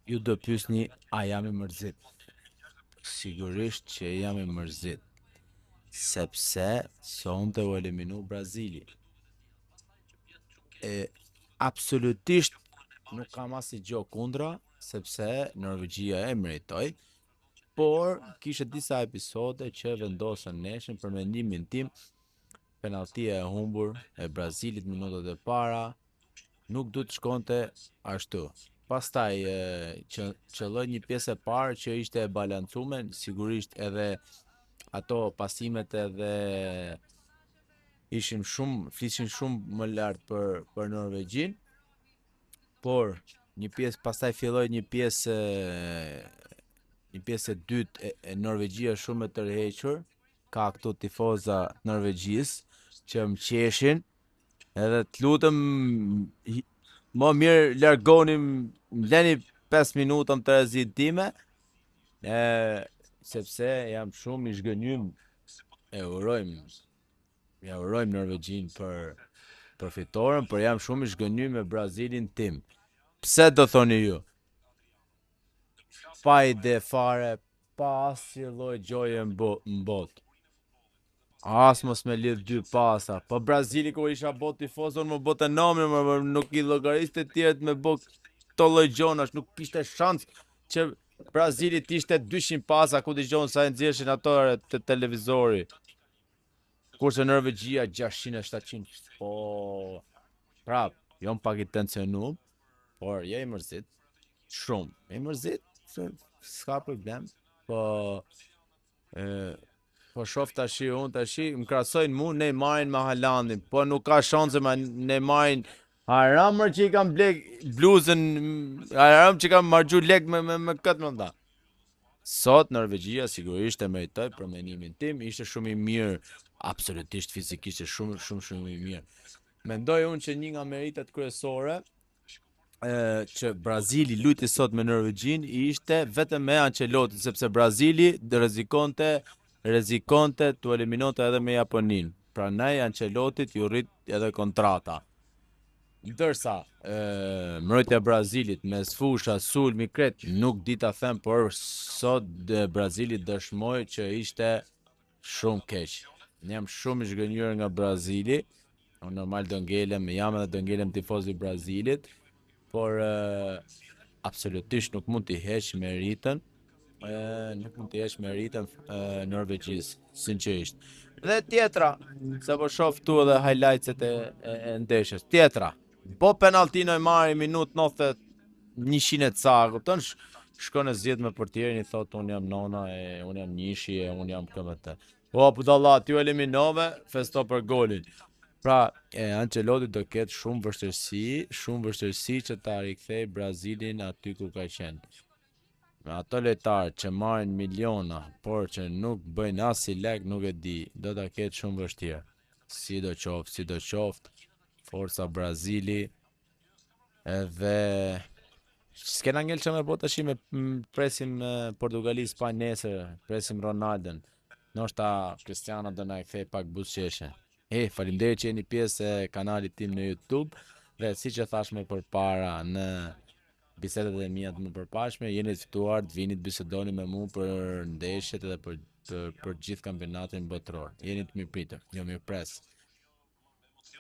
Ju do pyesni a jam i mërzit? Sigurisht që jam i mërzit, sepse sonte u eliminu Brazili. E absolutisht nuk kam asnjë gjë kundra, sepse Norvegjia e meritoi, por kishte disa episode që vendosën ndeshjen për mendimin tim, penalltia e humbur e Brazilit minutat e para, nuk duhet të shkonte ashtu. Pastaj që qëlloi një pjesë e parë që ishte e balancume, sigurisht edhe ato pasimet edhe ishin shumë, flishin shumë më lart për për Norvegjinë. Por një pjesë pastaj filloi një pjesë një pjesë e dytë e, e Norvegjia shumë e tërhequr, ka këtu tifoza Norvegjisë që më qeshin, Edhe të lutem më mirë largoni, më leni 5 minuta në terezinë time, e, sepse jam shumë i zhgënjym, e urojmë, ja urojmë Norvegjinë për, për fitoren, por jam shumë i zhgënjym me Brazilin tim. Pse do thoni ju? Pa ide fare, pa asnjë lloj gjoje në botë. As mos me lidh dy pasa. Po Brazili ku isha bo tifoz, unë më bote nomin, më, më, nuk i llogaris të tjerët me bo këto lloj gjonash, nuk kishte shans që Brazili të ishte 200 pasa, ku dëgjon sa e nxjerrshin ato te televizori. Kurse Norvegjia 600 e 700. Po prap, jam pak i tensionum, por jo i mërzit. Shumë, i mërzit, s'ka problem. Po e po shof tashi unë tashi më krahasojnë mu Neymarin me Haalandin, po nuk ka shanse me Neymarin Haram mër që i kam ble bluzën, haram që kam harxhu lek me, me, me këtë më dha. Sot Norvegjia sigurisht e meritoi për mendimin tim, ishte shumë i mirë, absolutisht fizikisht ishte shumë shumë shumë i mirë. Mendoj unë që një nga meritat kryesore e, që Brazili luajti sot me Norvegjinë ishte vetëm me Ancelotti, sepse Brazili rrezikonte rrezikonte të eliminonte edhe me Japoninë. Prandaj Ancelottit ju rrit edhe kontrata. Ndërsa, mbrojtja e Brazilit, mesfusha, sulmi krejt, nuk di ta them, por sot Brazili dëshmoi që ishte shumë keq. Jam shumë i zhgënjyer nga Brazili. Unë normal do ngelem, jam edhe do ngelem tifoz i Brazilit, por e, absolutisht nuk mund t'i heq meritën, e, nuk mund t'i heq meritën e, Norvegjisë, sinqerisht. Dhe tjetra, se po shoh këtu edhe highlights-et e, e, e ndeshjes. Tjetra, po penallti Neymari minut 90 100 e ca, kupton? Shkon e zgjidh me portierin i thot unë jam nona e unë jam njëshi e unë jam KMT. Po budalla, ti u eliminove, festo për golin. Pra, e Ancelotti do ketë shumë vështirësi, shumë vështirësi që ta rikthej Brazilin aty ku ka qenë. Me ato lojtarë që marrin miliona, por që nuk bëjnë asnjë lek, nuk e di, do ta ketë shumë vështirë. Sido qoftë, sido qoftë, forca Brazili, edhe s'kena ngel që me bo tashi me presim Portugali Spanjë nesër, presim Ronaldon. Ndoshta Cristiano do na e kthej pak buzëqeshjen. E, faleminderit që jeni pjesë e kanalit tim në YouTube dhe siç e thash më përpara në bisedat e mia të mëpërparshme, jeni të ftuar të vini të bisedoni me mua për ndeshjet edhe për për, për gjithë kampionatin botëror. Jeni të mirëpritur. Ju mirëpres.